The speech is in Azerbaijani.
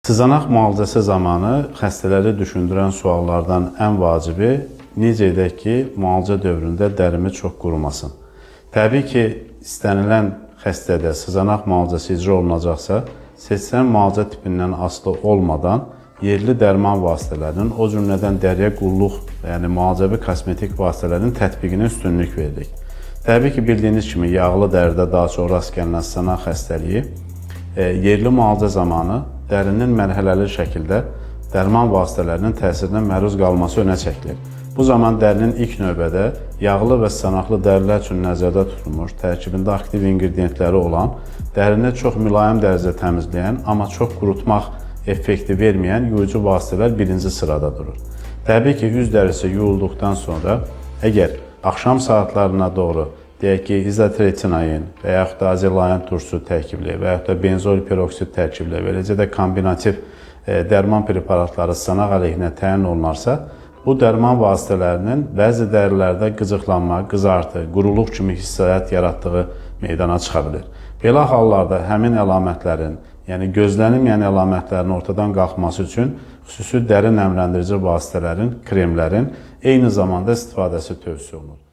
Sızanaq müalicəsi zamanı xəstələri düşündürən suallardan ən vacibi necə edək ki, müalicə dövründə dərimiz çox qurumasın. Təbii ki, istənilən xəstədə sızanaq müalicəsi icra olunacaqsa, seçilən müalicə tipindən asılı olmadan yerli dərman vasitələrinin, o cümlədən dəriyə qulluq, yəni müalicəvi kosmetik vasitələrin tətbiqinə üstünlük veririk. Təbii ki, bildiyiniz kimi yağlı dəridə daha çox rast gəlinən sızanaq xəstəliyi yerli müalicə zamanı dərinin mərhələli şəkildə dərman vasitələrinin təsirinə məruz qalması önə çəkilir. Bu zaman dərinin ilk növbədə yağlı və sızanaqlı dərilər üçün nəzərdə tutulmuş, tərkibində aktiv inqrediyentləri olan, dərini çox mülayim dərəcədə təmizləyən, amma çox qurutmaq effekti verməyən yuyucu vasitələr birinci sırada durur. Təbii ki, üz dərisi yuyulduqdan sonra əgər axşam saatlarına doğru deyək ki, izotretinoin və yaxud da azelain turşusu tərkibli və yaxud da benzoil peroksid tərkibli və eləcə də kombinativ dərman preparatları sızanaq əleyhinə təyin olunarsa, bu dərman vasitələrinin bəzi dərilərdə qıcıqlanma, qızartı, quruluq kimi hissiyat yaratdığı meydana çıxa bilir. Belə hallarda həmin əlamətlərin, yəni gözlənilməyən əlamətlərin ortadan qalxması üçün xüsusi dəri nəmləndirici vasitələrin, kremlərin eyni zamanda istifadəsi tövsiyə olunur.